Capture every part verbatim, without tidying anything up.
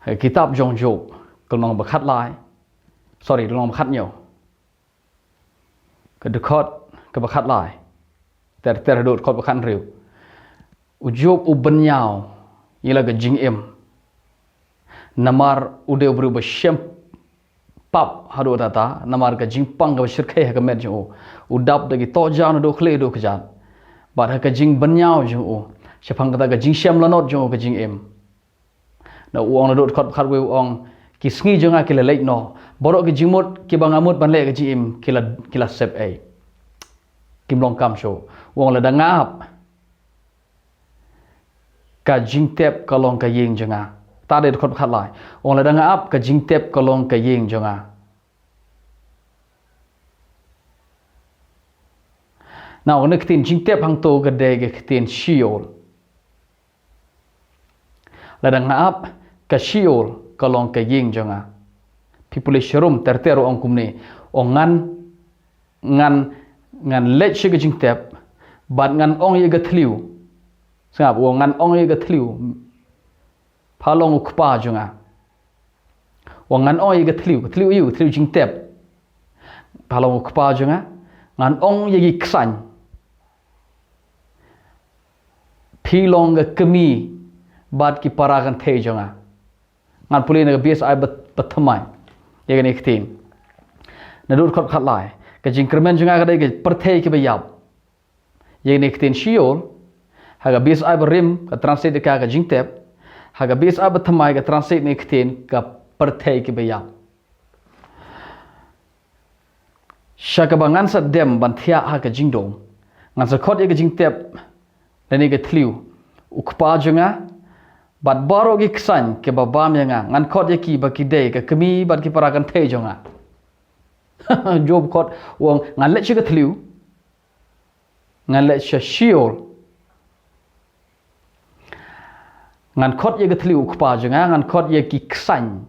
Ha ka kitab jong Job, ka lynnong ba khatlai, sorry, lynnong ba khathynñiew, ka dkhot kaba khatlai ter ter haduh dkhot ba khathynriew. U Job u bynñiaw ïa la ka jingim. Namar u dei u briew ba shem pap haduh katta, namar ka jingpang kaba shyrkhei ha ka met jong u. U dap da ki tohjan haduh khlieh haduh kjat. Bad ha ka jingbynñiaw jong u, shaphang kata ka jingshem lanot jong u ka jingim. Na u ong naduh dkhot ba khatwei u ong, ki sngi jong nga ki la leit noh. Baroh ki jingmut kiba nga mut ban leh ka jingim ki la, ki la sep ei. Kim long kam shuh. U ong lada nga ap ka jingtep ka long ka ïing jong nga. Te dei dkhot ba khatlai. U ong lada nga ap ka jingtep ka long ka ïing jong nga. Na u ong ka ktien jingtep hangto ka dei ka ktien Sheol. Lada nga ap ka Sheol ka long ka ïing jong nga. Phi pule sharum ter ter u ong kumne. U ong ngan, ngan, ngan leit sha ka jingtep bad ngan ong ïa ka thliew. Sngap, u ong ngan ong ïa ka thliew, pha long u kpa jong nga. U ong ngan ong ïa ka thliew, ka thliew ïa u, thliew jingtep. Pha long u kpa jong nga, ngan ong ïa ki ksain, phi long ka kmie bad ki para kynthei jong nga. Ngan pule na ka B S I ba, ba thymmai ïa kane ka ktien. Naduh dkhot khatlai, ka jingkyrmen jong nga ka dei ka pyrthei kaba ïap. Ïa kane ka ktien Sheol, ha ka B S I ba rim ka translate ïa ka ka jingtep, ha ka B S I ba thymmai ka translate ïa kane ka ktien ka pyrthei kaba ïap. Sha kaba ngan sa dem ban thiah ha ka jingdum, ngan sa khot ïa ka jingtep lane ka thliew, u kpa jong nga, bad baroh ki ksain kiba bam ïa nga, ngan khot ïa ki ba ki dei ka kmie bad ki para kynthei jong nga. Job khot, u ong ngan leit sha ka thliew, ngan leit sha Sheol, ngan khot ïa ka thliew u kpa jong nga, ngan khot ïa ki ksain,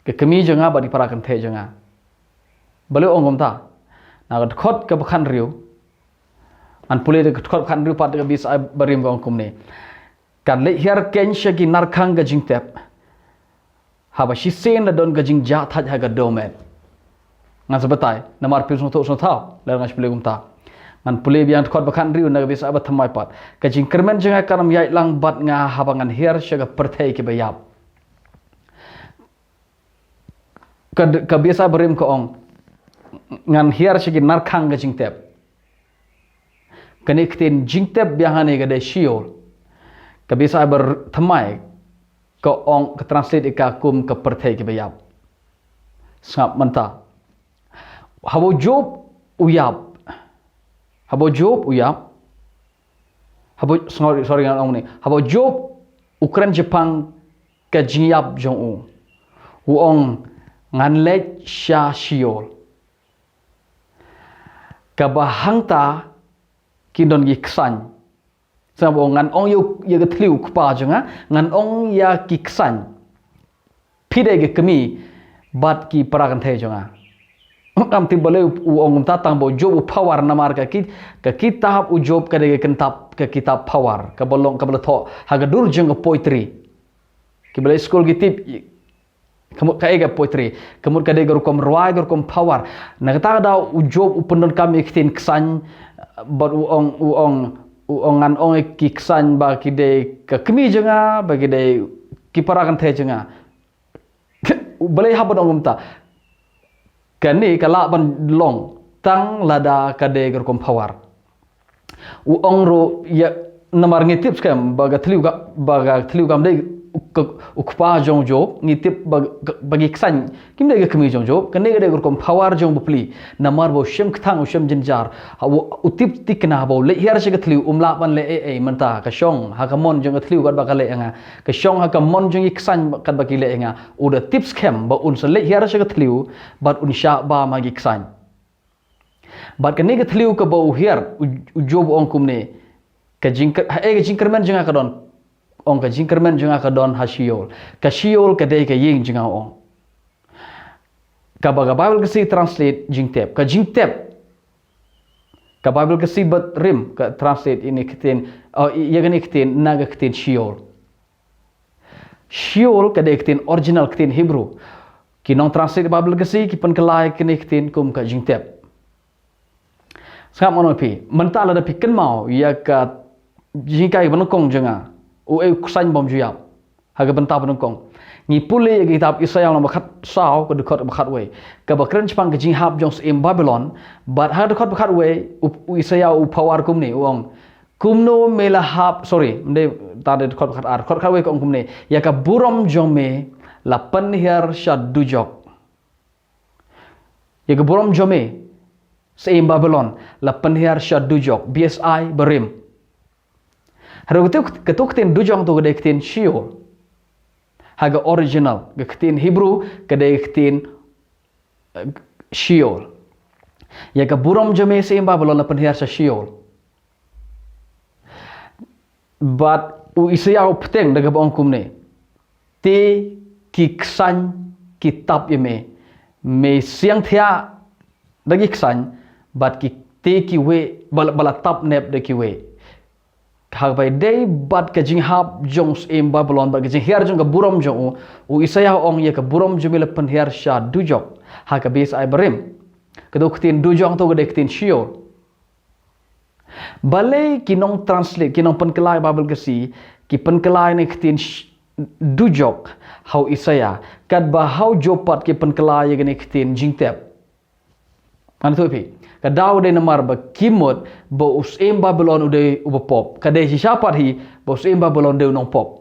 ka kmie jong nga bad ki para kynthei jong nga. Balei u ong kumta? Na ka dkhot kaba khathynriew, ngan pule da ka dkhot khathynriew pat da ka B S I ba rim ka ong kumne. Kan leit hiar kein sha ki narkhang ka jingtep, haba shisien la don ka jingjahthait ha ka dohmed. Ngan sa batai namar phi sngewthuh sngewthaw lada ngan shu pule kumta. Ngan pule biang dkhot ba khathynriew na ka B S I ba thymmai pat. Ka jingkyrmen jong nga kan ym ïaid lang bad nga haba ngan hiar sha ka pyrthei kaba ïap. Ka, ka B S I ba rim ka ong ngan hiar sha ki narkhang ka jingtep. Kane ka ktien jingtep biang hangne ka dei Sheol. Ka B S I ba thymmai ka ong, ka translate ïa ka kum ka pyrthei kaba ïap. Sngap mynta. Haba u Job u ïap. Haba u Job u ïap. Haba, sorry, sorry, ngan ong ne. Haba u Job u kren shaphang ka jingïap jong u, u ong ngan leit sha Sheol. Kaba hangta kin don ki ksain. Sngap, u ong ngan ong ïa, ïa ka thliew u kpa jong nga, ngan ong ïa ki ksain, phi dei ka kmie bad ki para kynthei jong nga. Ngam tip balei u ong kumta, tang ba u Job u power namar ka ki, ka kitab u Job ka dei ka kitab, ka kitab power, kaba long, kaba la thoh ha ka dur jong ka poetry. Kiba leit skul ki tip ka mut kaei ka poetry. Ka mut ka dei ka rukom rwai, ka rukom power. Na kata ka daw u Job u pyndonkam ïa ki ktien ksain, bad u ong, u ong, u ong ngan ong ïa ki ksain ba ki dei ka kmie jong nga, ba ki dei ki para kynthei jong nga. Balei haba u ong kumta? Kane ka lah ban long tang lada ka dei ka rukom power. U ong ruh ïa, namar ngi tip skhem ba ka thliew ka, ba ka thliew kam dei u k-, u kpa jong u Job, ngi tip ba, ba ki ksain kim dei ka kmie jong u Job. Kane ka dei ka rukom power jong u bapli. Namar ba u shem kthang, u shem jynjar. Ha u, u tip thikna ba u leit hiar sha ka thliew um lah ban leh ei ei mynta, ka shong ha ka mon jong ka thliew katba ka leh ïa nga. Ka shong ha ka mon jong ki ksain katba ki leh ïa nga. U da tip skhem ba un sa leit hiar sha ka thliew bad un shah bam ha ki ksain. Bad kane ka thliew kaba u hiar, u, u Job u ong kumne, ka jingkr-, ha, eh, ka jingkyrmen jong nga ka don. Ong ka jingkyrmen jong nga ka don ha Sheol. Ka Sheol ka dei ka ïing jong nga, ong. Kaba ka Bible Khasi translate jingtep. Ka jingtep. Ka Bible Khasi ba rim ka translate ïa kane ka ktien, oh, ïa kane ka ktien na ka ktien Sheol. Sheol ka dei ka ktien original, ka ktien Hebrew. Ki nongtranslate Bible ka si ki pynkylla ïa kane ka ktien kum ka jingtep. Sngap, ngan ong ïa phi, mynta lada phi kynmaw ïa ka jinghikai ba nyngkong jong nga, u ei u ksain bym ju ïap. Ha ka bynta ba nyngkong, ngi pule ïa ka kitab Isaïah lynnong ba khatsaw, ka dkhot ba khatwei, kaba kren shaphang ka jinghap jong u syiem Babilon. Bad ha ka dkhot ba khatwei, u, u Isaïah u pawar kumne, u ong, kumno me la hap, sorry, ym dei, ta dei dkhot ba khatar, dkhot khatwei ka ong kumne: Ïa ka burom jong me la pynhiar sha dujok. Ïa ka burom jong me, syiem Babilon, la pynhiar sha dujok, B S I barim. Haduh katu, katu ka ktien dujok tu ka dei ka ktien Sheol. Ha ka original, ka ktien Hebrew ka dei ka ktien, eh, Sheol. Ïa ka burom jong me, syiem Babilon, la pynhiar sha Sheol. Bad u Isaïah u bteng da kaba ong kumne: Te ki ksain ki tap ïa me, me siang thiah da ki ksain, bad ki, te kiwei ba la, ba la tap nep da kiwei. Ha kaba ïadei bad ka jinghap jong u syiem Babilon bad ka jinghiar jong ka burom jong u, u Isaïah u ong ïa ka burom jong me la pynhiar sha dujok, ha ka B S I barim. Katu ka ktien dujok tu ka dei ka ktien Sheol. Balei ki nongtranslate, ki nongpynkylla Bible ka si, ki pynkylla ïa kane ka ktien sh-, dujok ha u Isaïah, katba ha u Job pat ki pynkylla ïa kane ka ktien jingtep? Ngan ïathuh ïa phi. Ka daw dei namar ba ki mut ba u syiem Babilon u dei uba pop. Ka dei shisha pat hi ba u syiem Babilon u dei u nongpop.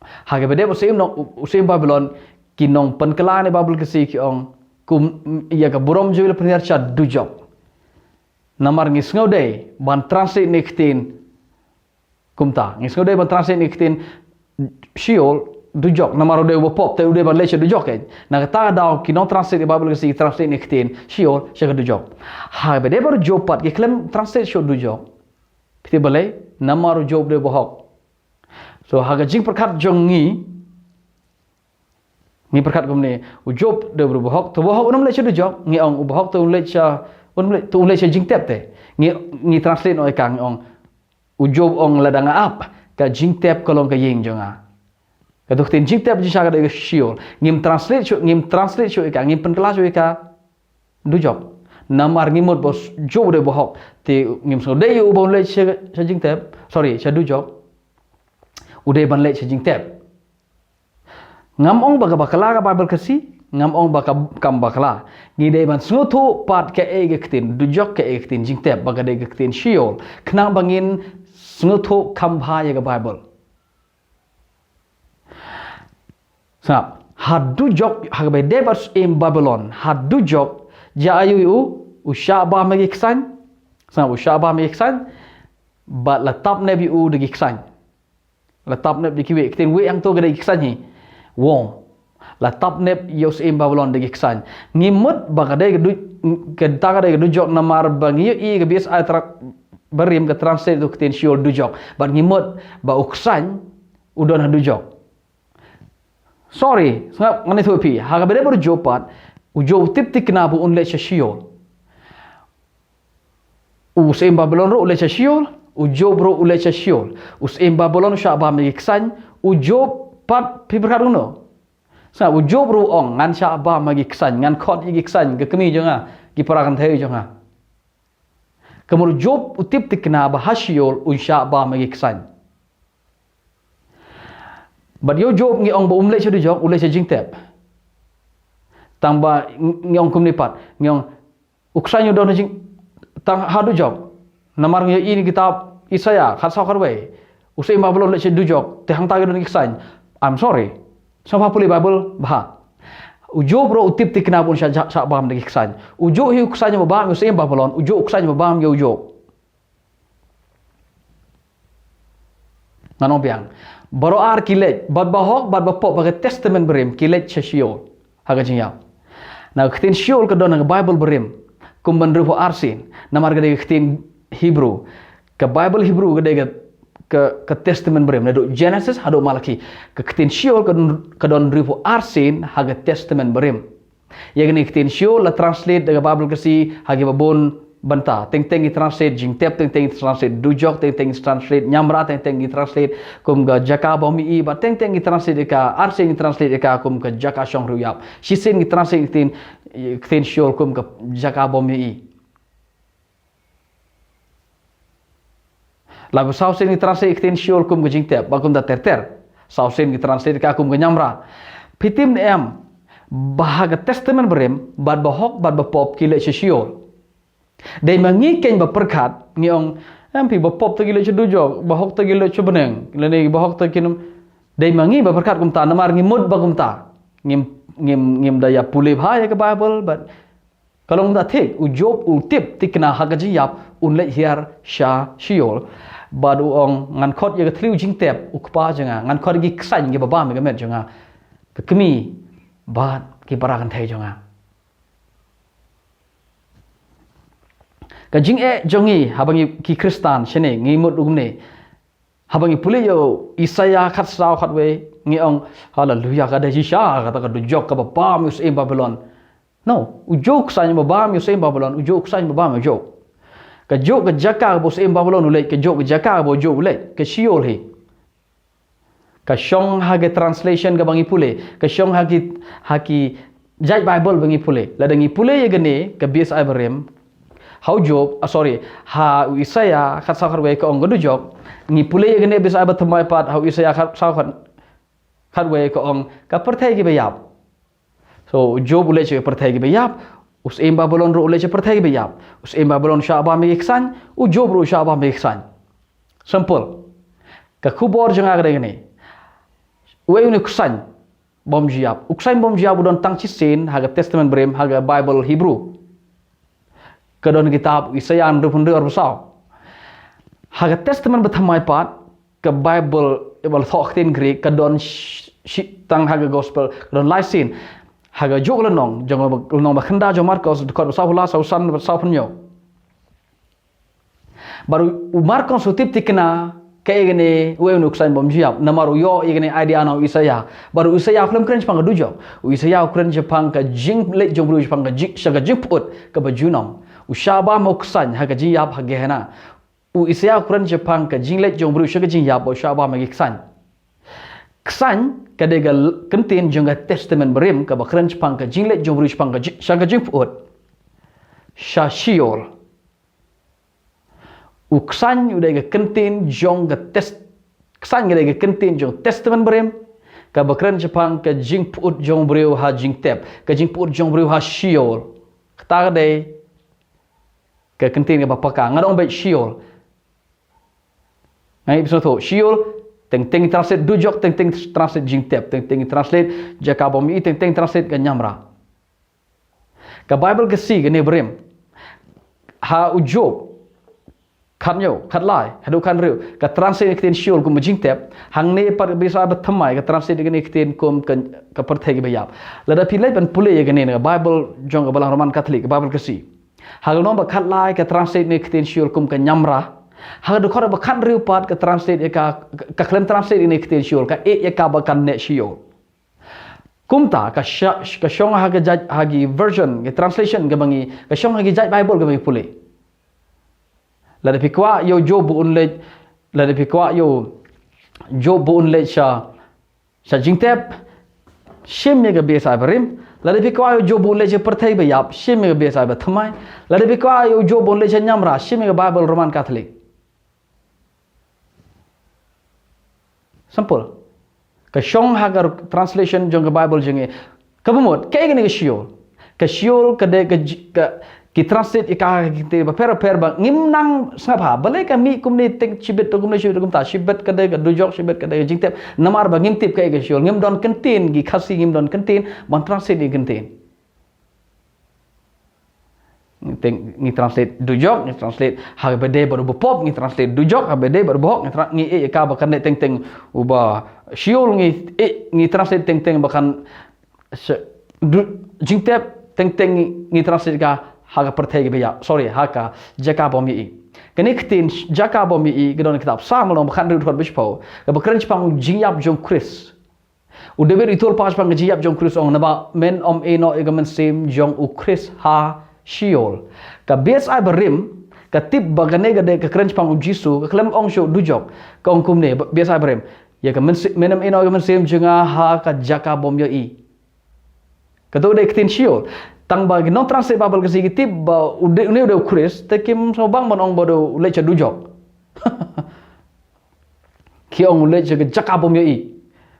Ha kaba dei u syiem nong, u syiem Babilon, ki nongpynkylla ïa kane ka Bible ka si ki ong kum, ïa ka burom jong me la pynhiar sha dujok. Namar ngi sngewdei ban translate ïa kane ka ktien kumta. Ngi sngewdei ban translate ïa kane ka ktien Sheol, dujok. Namar u dei uba pop, te u dei ban leit sha dujok, eh. Na kata ka daw ki nongtranslate ïa ka Bible ka si ki translate ïa kane ka ktien Sheol sha ka dujok. Ha kaba dei baroh Job pat ki khlem translate sha dujok. Phi tip balei? Namar u Job u dei uba hok. So, ha ka jingpyrkhat jong ngi, ngi pyrkhat kumne, u Job u dei uba hok, te uba hok un ym leit sha dujok, ngi ong uba hok te un leit sha, un leit, te un leit sha jingtep te. Ngi, ngi translate noh ïa ka, ngi ong, u Job u ong, lada nga ap, ka jingtep ka long ka ïing jong nga. Katu ka ktien jingtep jingshisha ka dei ka Sheol. Ngim translate shuh, ngim translate shuh ïa ka, ngim pynkylla shuh ïa ka dujok. Namar ngi mut ba u Job u dei uba hok. Te ngim sngewdei ïa u ba un leit sha, sha jingtep. Sorry, sha dujok. U dei ban leit sha jingtep. Ngam ong ba ka bakla ka Bible ka si, ngam ong ba ka, kam bakla. Ngi dei ban sngewthuh pat kaei ka ktien dujok, kaei ka ktien jingtep, ba ka dei ka ktien Sheol. Khnang ba ngin sngewthuh kham bha ïa ka Bible. Sngap, ha dujok, ha kaba ïadei bad u syiem Babilon, ha dujok, jia aïu ïa u, u shah bam ïa ki ksain. Sngap, u shah bam ïa ki ksain, bad la tap nep ïa u da ki ksain. La tap nep da kiwei, ka ktien wei hangto ka dei ki ksain hi. Worm. La tap nep ïa u syiem Babilon da ki ksain. Ngi mut ba ka dei ka du-, kata ka dei ka dujok namar ba ngi ïohi ka B S I tra-, barim ka translate ïa ka ktien Sheol dujok. Bad ngi mut ba u ksain u don ha dujok. Sorry, sngap, ngan ïathuh ïa phi. Ha kaba dei baroh Job pat, u Job u tip thikna ba un leit sha Sheol. U syiem Babilon ruh u leit sha Sheol, u Job ruh u leit sha Sheol. U syiem Babilon u shah bam ïa ki ksain, u Job pat, phi pyrkhat kumno? Sngap, u Job ruh u ong, ngan shah bam ïa ki ksain, ngan khot ïa ki ksain, ka kmie jong nga, ki para kynthei jong nga. Ka mut u Job u tip thikna ba ha Sheol un shah bam ïa ki ksain. Bad ïa u Job ngi ong ba um leit sha dujok, u leit sha jingtep. Tang ba ng-, ngi ong kumne pat, ngi ong u ksain u don ha jing-, tang ha dujok. Namar ngi ïohi na kitab Isaïah, khatsaw khatwei. U syiem Babilon u leit sha dujok, te hangta ki don ki ksain. I'm sorry. Sngewbha pule Bible bha. U Job ruh u tip thikna ba un shah, shah, shah bam da ki ksain. U Job hi u ksain uba bam ïa u syiem Babilon, u Job u ksain uba bam ïa u Job. Ngan ong biang. Baroh ar ki leit, bad bahok, bad bapop, ha ka Testament barim, ki leit sha Sheol. Ha ka jingïap. Na ka ktien Sheol ka don ha ka Bible barim. Kum ban hynriewphew arsien. Namar ka dei ka ktien Hebrew. Ka Bible Hebrew ka dei ka, ka, ka Testament barim. Naduh Genesis, haduh Malaki. Ka ktien Sheol ka don, ka don hynriewphew arsien, ha ka Testament barim. Ïa kane ka ktien Sheol la translate da ka Bible ka si, ha kiba bun bynta. Teng teng ngi translate jingtep, teng teng ngi translate dujok, teng teng ngi translate ñiamra, teng teng ngi translate kum ka jaka bym ïohi, bad teng teng ngi translate ïa ka, arsien ngi translate ïa ka kum ka jaka shong riewïap. Shisien ngi translate ktien, ktien shiol kum ka jaka bym ïohi. Laba saw sien ngi translate ktien shiol kum ka jingtep, bad kumta ter ter. Saw sien ngi translate ka kum ka ñiamra. Phi tip ne em, ba ha ka Testament Barim, bad bahok, bad bapop ki leit sha shiol. Dei ma ngi keiñ ba pyrkhat, ngi ong, em phi bapop te ki leit sha dujok, bahok te ki leit sha bneng, lane bahok te ki num. Dei ma ngi ba pyrkhat kumta, namar ngi mut ba kumta. Ngim, ngim, ngim da ïa pule bha ïa ka Bible, bad ka long da thik, u Job u tip thikna ha ka jingïap, un leit hiar sha shiol. Bad u ong ngan khot ïa ka thliew jingtep, u Kpa jong nga, ngan khot ïa ki ksain kiba bam ïa ka met jong nga. Ka kmie, bad ki para kynthei jong nga. Ka jingeh jong ngi, haba ngi ki Khristan, shane, ngi mut kumne. Haba ngi pule ïa u Isaïah khatsaw khatwei, ngi ong, haleluya, ka dei shisha, kata ka dujok kaba bam ïa u syiem Babilon. No, u Job u ksain ba bam ïa u syiem Babilon, u Job u ksain ba bam ïa u Job. Ka Job ka jaka kaba u syiem Babilon u leit, ka Job ka jaka kaba u Job u leit, ka shiol hi. Ka shong ha ka translation kaba ngi pule, ka shong ha ki, ha ki jait Bible ba ngi pule. Lada ngi pule ïa kane, ka B S I barim, ha u Job, ah, sorry, ha u Isaïah khatsaw khatwei ka ong ka dujok, ngi pule ïa kane B S I bathymmai pat, ha u Isaïah khatsaw khat, khatwei ka ong ka pyrthei kiba ïap. So, u Job u leit sha pyrthei kiba ïap, u syiem Babilon ruh u leit sha pyrthei kiba ïap. U syiem Babilon u shah bam ïa ki ksain, u Job ruh u shah bam ïa ki ksain. Simple. Ka khubor jong nga ka dei kane. Uei une u ksain bym ju ïap? U ksain bym ju ïap u don tang shisien ha ka Testament Barim, ha ka Bible Hebrew. Ka don kitab Isaïah hynriewphew hynriew arphew saw. Ha ka Testament bathymmai pat, ka Bible, ba la thoh ktien Greek, ka don sh-, shi-, tang ha ka Gospel, ka don lai sien. Ha ka juh ka lynnong, jong ka lynnong ba khyndai jong u Markos, dkhot ba sawphew lai, sawphew san, sawphew hynñiew. Bad u, u Markos u tip thikna, kaei kane, uei une u ksain bym ju ïap, namar u ïoh ïa kane idea na u Isaïah. Bad u Isaïah u khlem kren shaphang ka dujok. U Isaïah u kren shaphang ka jingleit jong u briew, shaphang ka jing, sha ka jingpyut, kaba junom. U shah bam u ksain, ha ka jingïap, ha Gehenna. U Isaïah u kren shaphang ka jingleit jong u briew sha ka jingïap, u shah bam ïa ki ksain. Ksain, ka dei ka l-, kyntien jong ka Testament Barim, kaba kren shaphang ka jingleit jong u briew shaphang ka jing, sha ka jingpyut. Sha shiol. U ksain u dei ka kyntien jong ka tes-, ksain ka dei ka kyntien jong Testament Barim, kaba kren shaphang ka jingpyut jong u briew ha jingtep, ka jingpyut jong u briew ha shiol. Kata ka dei ka kyntien kaba paka. Nga dang beit shiol. Nga ïohi ba sngewthuh. Shiol, teng teng translate dujok, teng teng translate jingtep, teng teng translate jaka bym ïohi, teng teng translate ka ñiamra. Ka Bible ka shi, kane barim. Ha u Job. Khathynñiew, khatlai, haduh khathynriew. Ka translate ïa ka ktien shiol kum ka jingtep. Hangne pat ka B S I bathymmai, ka translate ïa kane ka ktien kum ka, ka pyrthei kiba ïap. Lada phi leit ban pule ïa kane na ka Bible jong ka Balang Roman Catholic, ka Bible ka shi. Ha ka lynnong ba khatlai ka translate ïa kane ka ktien shiol kum ka ñiamra. Ha ka dkhot ba khathynriew pat ka translate ïa ka, ka, ka khlem translate ïa kane ka ktien shiol, ka ïeh ïa ka ba kan neh shiol. Kumta, ka sha-, ka shong ha ka jait, ha ki version, ki translation kaba ngi, ka shong ha ki jait Bible kaba ngi pule. Lada phi kwah ïa u Job un leit, lada phi kwah ïa u Job un leit sha, sha jingtep, shim ïa ka B S I barim. Lada phi kwah ïa u Job un leit sha pyrthei ba ïap, shim ïa ka B S I bathymmai. Lada phi kwah ïa u Job un leit sha ñiamra, shim ïa ka Bible Roman Catholic. Simple. Ka shong ha ka translation jong ka Bible jong ngi. Kaba mut, kaei kane ka shiol? Ka shiol ka dei ka j-, ka, ki translate ïa ka ha ki kyntien bapher bapher ba ngim nang sngap bha. Balei ka mih kumne teng shibit, kumne shibit, kumta shibit, ka dei ka dujok, shibit ka dei ka jingtep. Namar ba ngim tip kaei ka shiol. Ngim don kyntien, ki Khasi ngim don kyntien ban translate ïa ki kyntien. Teng, ngi translate dujok, ngi translate ha kaba dei bad u bapop, ngi translate dujok, ha kaba dei bad u bahok, ngi tra-, ngi ïeh ïa ka ba kan neh teng teng uba shiol, ngi ïeh, ngi translate teng teng ba kan sha-, du-, jingtep teng teng ngi, ngi translate ka ha ka pyrthei kiba ïap. Sorry, ha ka jaka bym ïohi. Kane ka ktien sh-, jaka bym ïohi ka don ha kitab Salm lynnong ba khathynriew dkhot ba shiphew, kaba kren shaphang jingïap jong u Khrist. U David u ïathuh lypa shaphang ka jingïap jong u Khrist, u ong naba men ym ïehnoh ïa ka mynsiem jong u Khrist ha Sheol. Ka B S I barim ka tip ba kane ka dei ka kren shaphang u Jisu, ka khlem ong shuh dujok. Ka ong kumne, B S I barim, ïa ka mynsiem, men ym ïehnoh ïa ka mynsiem jong nga ha ka jaka bym ïohi. Kato dei ka ktien Sheol. Tang ba ki nongtranslate Baibl Khasi ki tip ba u dei, une u dei u Khrist, te kim sngewbang ban ong ba u leit sha dujok. Ki ong u leit sha ka jaka bym ïohi.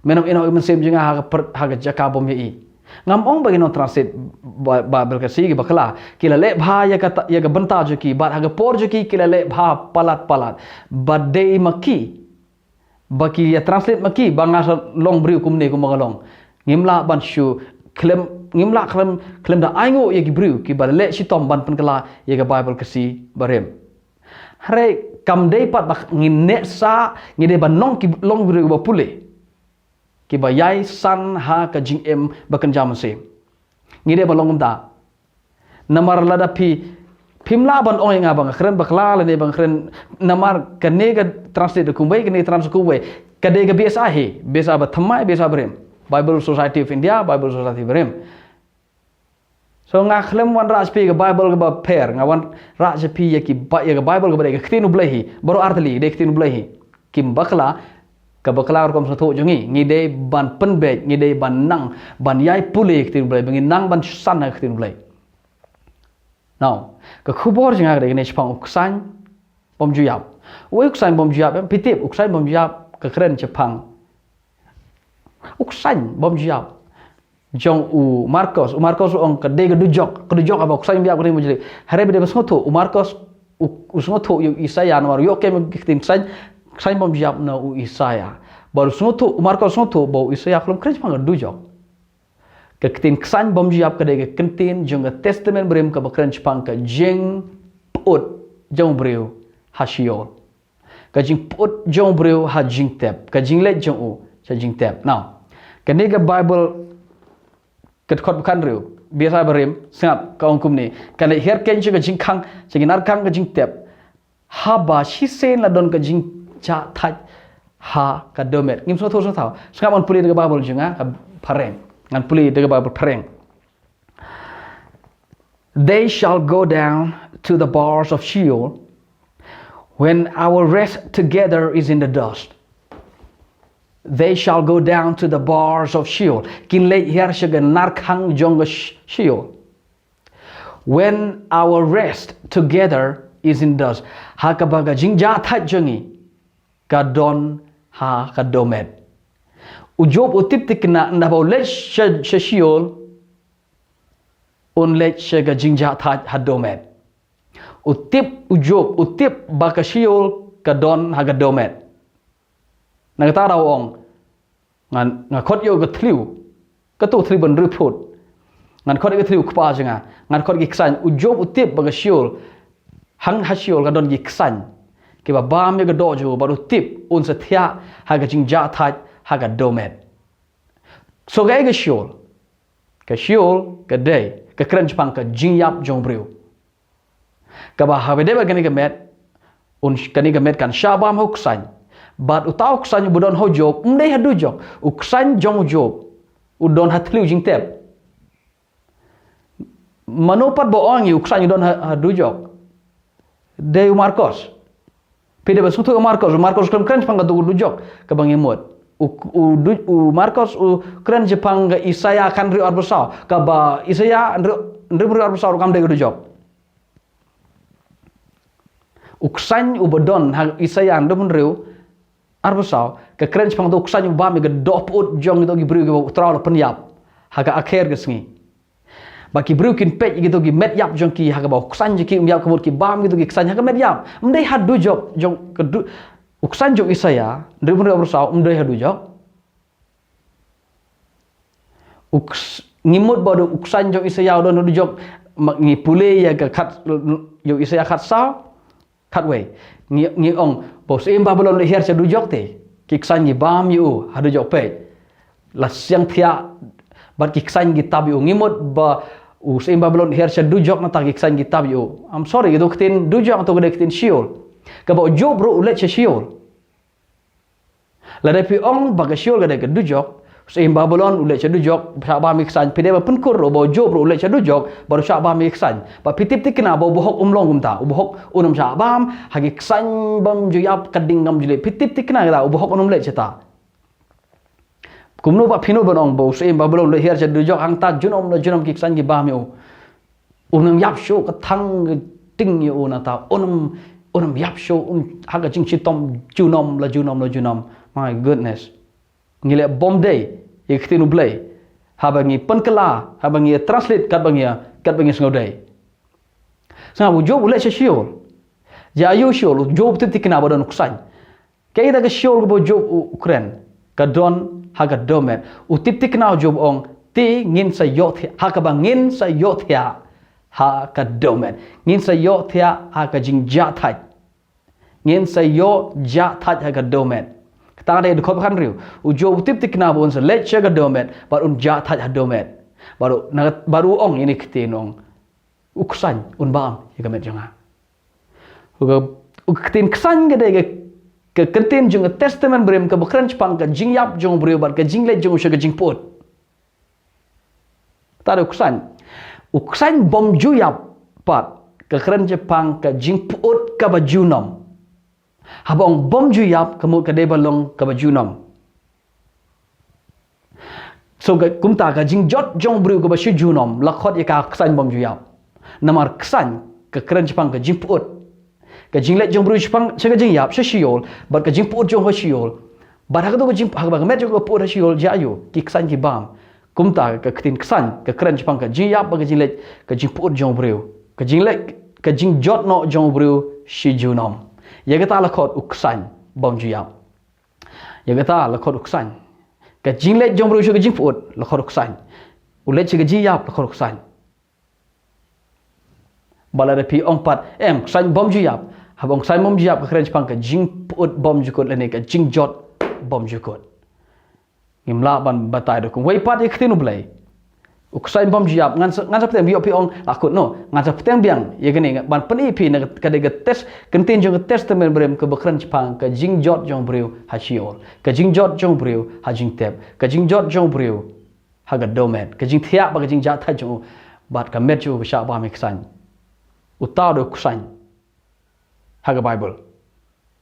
Men ym ïehnoh ïa ka mynsiem jong nga ha ka per-, ha ka jaka bym ïohi. Ngam ong ba ki nongtranslate Ba-, Baibl Khasi ki bakla, ki la leh bha ïa ka ta-, ïa ka bynta jong ki, bad ha ka por jong ki ki la leh bha palat palat. Bad dei ma ki ba ki ïa translate ma ki ba nga sa long briew kumne kumba nga long. Ngim lah ban shu khlem, ngim lah khlem, khlem da ainguh ïa ki briew kiba leh shitom ban pynkylla ïa ka Baibl Khasi barim. Hynrei kam dei pat ba ngi neh sah, ngi dei ban long ki, long briew ba pule, kiba ïai san ha ka jingim ba kynja mynsiem. Ngi dei ban long kumta. Namar lada phi, phim lah ban ong ïa nga ba nga kren bakla lane ba nga kren, namar kane ka translate da kumwei, kane ka translate kumwei. Ka dei ka B S I hi, B S I bathymmai, B S I barim. Bible Society of India, Bible Society barim. So nga khlem wanrah sha phi ka Baibl kaba pher, nga wanrah sha phi ïa ki ba-, ïa ka Baibl kaba dei ka ktien U Blei hi, baroh artylli dei ka ktien U Blei hi. Kim bakla, ka bakla rukom sngewthuh jong ngi, ngi dei ban pynbeit, ngi dei ban nang ban ïai pule ïa ka ktien U Blei, ba ngin nang ban san ha ka ktien U Blei. Now, ka khubor jong nga ka dei kane shaphang u ksain bym ju ïap. Uei u ksain bym ju ïap, em, phi tip, u ksain bym ju ïap ka kren shaphang u ksain bym ju ïap jong u Markos. U Markos u ong ka dei ka dujok, ka dujok haba u ksain bym ju ïap ka dei ka dujok. Hynrei ba dei ba sngewthuh, u Markos u, u sngewthuh ïa u Isaïah, namar u ïoh kem ïa ka ktien ksain, ksain bym ju ïap na u Isaïah. Bad u sngewthuh, u Markos u sngewthuh ba u Isaïah ka la kren shaphang ka dujok. Ka ktien ksain bym ju ïap ka dei ka ktien jong ka Testament Barim kaba kren shaphang ka jingpyut jong u briew ha Sheol. Ka jingpyut jong u briew ha jingtep, ka jingleit jong u sha jingtep. Now, kane ka Baibl, ka dkhot ba khathynriew, B S I barim, sngap, ka ong kumne: Kan leit hiar kein sha ka jingkhang, sha ki narkhang ka jingtep, haba shisien la don ka jingjahthait ha ka dohmed. Ngim sngewthuh sngewthuh. Sngap, ngan pule da ka Baibl jong nga ka phareng. Ngan pule da ka Baibl phareng. They shall go down to the bars of Sheol, when our rest together is in the dust. They shall go down to the bars of Sheol. Kin leit hiar sha ka narkhang jong ka Sh-, Sheol. When our rest together is in dust. Ha kaba ka jingjahthait jong ngi ka don ha ka dohmed. U Job u tip thikna, ynda ba u leit sha, sha Sheol, un leit sha ka jingjahthait ha dohmed. U tip, u Job u tip ba ka Sheol ka don ha ka dohmed. Na kata ka daw u ong, ngan, nga khot ïa u ka thliew, kato thliew ba hynriew phut. Ngan khot ïa u ka thliew, Kpa jong nga. Ngan khot ïa ki ksain. U Job u tip ba ka Sheol, hang ha Sheol ka don ki ksain kiba bam ïa ka doh jong u, bad u tip un sa thiah ha ka jingjahthait ha ka dohmed. So kaei ka Sheol? Ka Sheol ka dei, ka kren shaphang ka jingïap jong u briew. Kaba haba dei bad kane ka met, un, kane ka met kan shah bam ha u ksain. Bad uta u ksain uba don ha u Job, um dei ha dujok. U ksain jong u Job u don ha thliew jingtep. Mano pat ba ong ïa u ksain u don ha, ha dujok? Dei u Markos. Phi dei ban sngewthuh ïa u Markos, u Markos u kren, kren shaphang kato ka dujok kaba ngi mut. U, u du-, u Markos u kren shaphang ka Isaïah khathynriew arphew saw, kaba Isaïah hynriew, hynriew arphew saw ruh kam dei ka dujok. U ksain uba don ha Isaïah hynriew arphew saw, ka kren shaphang uto u ksain uba bam ïa ka doh pyut jong kito ki briew kiba u Trai u la pynïap ha ka akher ka sngi. Ba ki briew kin peit ïa kito ki met ïap jong ki, ha kaba u ksain jong ki um ïap, ka mut ki bam kito ki ksain ha ka met ïap. Um dei ha dujok jong ka du-, u ksain jong Isaïah hynriew arphew saw um dei ha dujok. U ks-, ngi mut ba u ksain jong Isaïah u don ha dujok, ma-, ngi pule ïa ka khat, ïa u Isaïah khatsaw, khatwei. Ngi, ngi ong ba u syiem Babilon u leit hiar sha dujok te ki ksain ki bam ïa u ha dujok, peit. La siang thiah bad ki ksain ki tap ïa u. Ngi mut ba u syiem Babilon u hiar sha dujok nangta ki ksain ki tap ïa u. I'm sorry, kito ki ktien dujok, kito ki dei ki ktien Sheol. Kaba u Job ruh u leit sha Sheol. Lada phi ong ba ka Sheol ka dei ka dujok, Syiem Babilon u leit sha dujok, shah bam ïa ki ksain. Phi dei ban pynkur ruh ba u Job ruh u leit sha dujok bad u shah bam ïa ki ksain. Bad phi tip thikna ba u bahok um long kumta. U bahok un ym shah bam ha ki ksain bym ju ïap, ka ding kam ju leit. Phi tip thikna kata, u bahok un ym leit shata. Kumno pat phin ong ba u syiem Babilon u leit hiar sha dujok, hangta junom la junom ki ksain ki bam ïa u. Un ym ïap shuh, ka thang ka ting ïa u nangta. Un ym, un ym ïap shuh, un ha ka jingshitom junom la junom la junom. My goodness. Ngi leh bymdei ïa ka ktien U Blei haba ngi pynkylla, haba ngi translate katba ngi, katba ngi sngewdei. Sngap, u Job u leit sha Sheol. Ïa aïu Sheol? U Job u tip thikna ba don u ksain. Kaei kata ka Sheol kaba u Job u kren? Ka don ha ka dew met. U tip thikna, u Job u ong, te ngin sa ïohthiah, ha kaba ngin sa ïohthiah ha ka dew met. Ngin sa ïohthiah ha ka jingjahthait. Ngin sa ïoh jah thait ha ka dew met. Kata ka dei dkhot ba khathynriew. U Job u tip thikna ba un sa leit sha ka dew met bad un jah thait ha dew met. Bad u, na, bad u ong ïa kine ki ktien, u ong, u ksain un bam ïa ka met jong nga. U ka, u ka ktien ksain ka dei ka, ka kyntien jong ka Testament Barim kaba kren shaphang ka jingïap jong u briew bad ka jingleit jong u sha ka jingpyut. Kata dei u ksain. U ksain bym ju ïap pat ka kren shaphang ka jingpyut kaba junom. Haba ong bym ju ïap, ka mut ka dei ban long kaba junom. So ka, kumta ka jingjot jong u briew kaba shu junom la khot ïa ka ksain bym ju ïap. Namar ksain ka kren shaphang ka jingpyut. Ka jingleit jong u briew shaphang, sha ka jingïap, sha Sheol, bad ka jingpyut jong u ha Sheol. Bad ha kato ka jing, ha kaba ka met jong u ka pyut ha Sheol, ïa aïu? Ki ksain ki bam. Kumta ka ktien ksain ka kren shaphang ka jingïap bad ka jingleit, ka jingpyut jong u briew. Ka jingleit, ka jingjot noh jong u briew shu junom. Ïa kata la khot u ksain bym ju ïap. Ïa kata la khot u ksain. Ka jingleit jong u briew sha ka jingpyut la khot u ksain. U leit sha ka jingïap la khot u ksain. Bad lada phi ong pat, em, ksain bym ju ïap. Haba ong ksain bym ju ïap ka kren shaphang ka jingpyut bymjukut lane ka jingjot bymjukut. Ngim lah ban batai da kumwei pat ïa ka ktien U Blei. U ksain bym ju ïap, ngan sa, ngan sa pateng biang, phi ong la kut, no, ngan sa pateng biang ïa kane ban pyni ïa phi na ka, ka dei ka test, ka ktien jong ka Testament Barim kaba kren shaphang ka jingjot jong u briew ha Sheol, ka jingjot jong u briew ha jingtep, ka jingjot jong u briew ha ka dew met, ka jingthiah bad ka jingjahthait jong u, bad ka met jong u ba shah bam ïa ki ksain. Uta u dei u ksain ha ka Baibl.